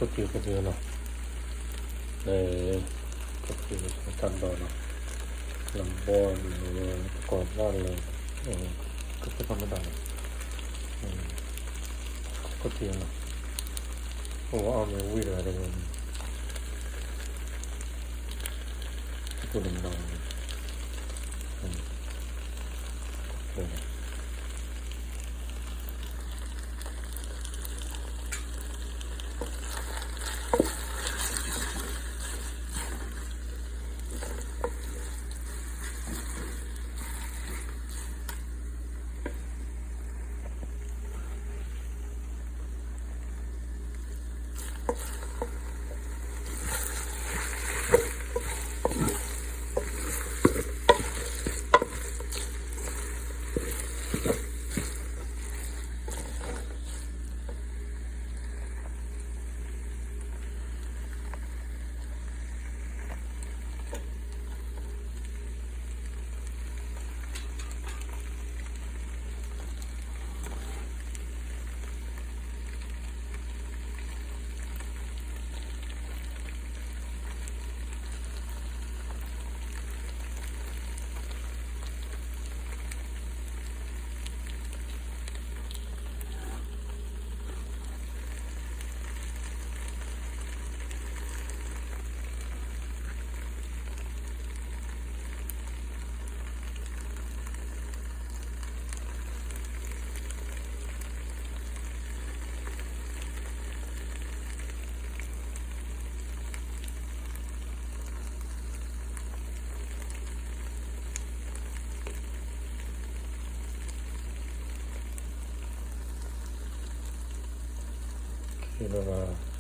ကသံၣ်ကသံၣ်နီၤ, လၢ ကသံၣ်ကသံၣ်တၢ်ဒိးနီၤ, လၢဘီလၢကိးဘီလၢ ကသံၣ်ဖးမတၤနီၤ, ကသံၣ်နီၤ, အိၣ်အီၣ်မ့ၢ်ဝံၣ်တဂၤတဂ့ၤ, ကသံၣ်တမတၤနီၤ,